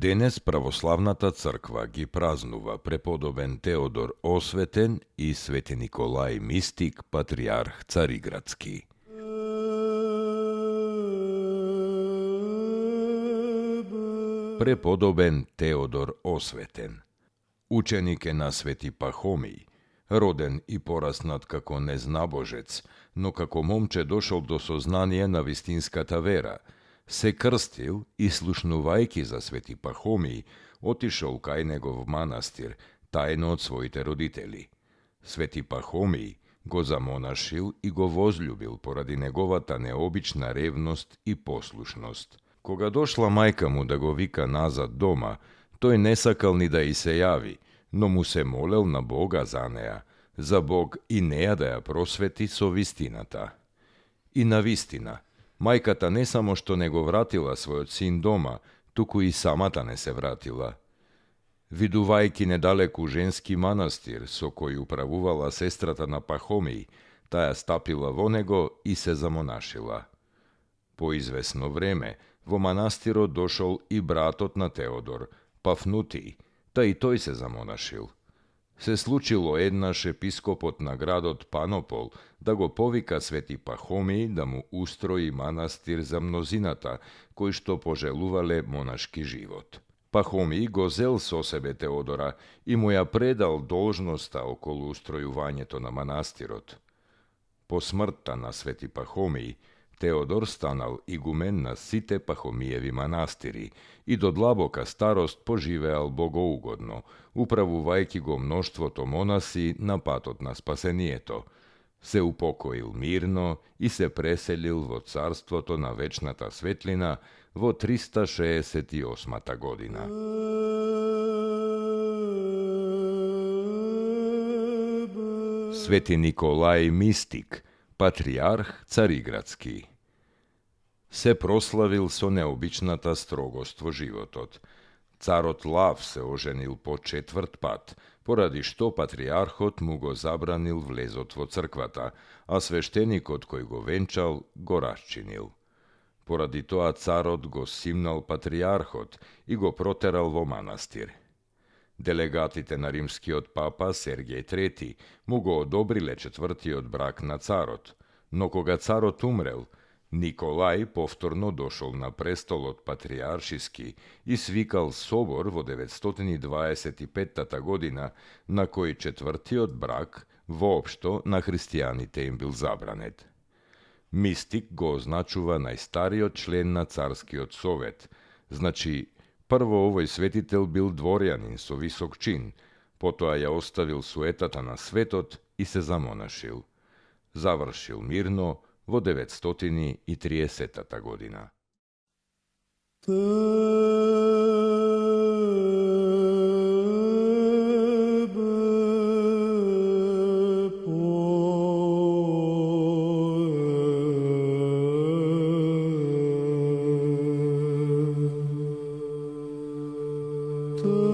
Денес православната црква ги празнува преподобен Теодор Осветен и Свети Николај Мистик, патриарх Цариградски. Преподобен Теодор Осветен. Ученик е на Свети Пахомиј, роден и пораснат како незнабожец, но како момче дошол до сознание на вистинската вера, се крстил и, слушнувајќи за Свети Пахомиј, отишол кај негов манастир, тајно од своите родители. Свети Пахомиј го замонашил и го возљубил поради неговата необична ревност и послушност. Кога дошла мајка му да го вика назад дома, тој не сакал ни да и се јави, но му се молел на Бога за неа, за Бог и неа да ја просвети со вистината. И на вистина, мајката не само што не го вратила својот син дома, туку и самата не се вратила. Видувајќи недалеку женски манастир со кој управувала сестрата на Пахомиј, таа стапила во него и се замонашила. По извесно време, во манастирот дошол и братот на Теодор, Пафнутиј, та и тој се замонашил. Се случило еднаш епископот на градот Панопол да го повика Свети Пахомиј да му устрои манастир за мнозината, кои што пожелувале монашки живот. Пахомиј го зел со себе Теодора и му ја предал должноста околу устројувањето на манастирот. По смртта на Свети Пахомиј, Теодор станал игумен на сите Пахомијеви манастири и до длабока старост поживеал богоугодно, управувајќи го мноштвото монаси на патот на спасението. Се упокоил мирно и се преселил во царството на вечната светлина во 368 година. Свети Николај Мистик, патриарх Цариградски. Се прославил со необичната строгост во животот. Царот Лав се оженил по 4 пат, поради што патриархот му го забранил влезот во црквата, а свештеникот кој го венчал го расчинил. Поради тоа царот го симнал патриархот и го протерал во манастир. Делегатите на римскиот папа Сергеј III му го одобриле 4-тиот брак на царот, но кога царот умрел, Николај повторно дошол на престолот патриаршиски и свикал собор во 925 година, на кој 4-тиот брак воопшто на христијаните им бил забранет. Мистик го означува најстариот член на царскиот совет, значи прво овој светител бил дворјанин со висок чин, потоа ја оставил суетата на светот и се замонашил. Завршил мирно во 930 година. Te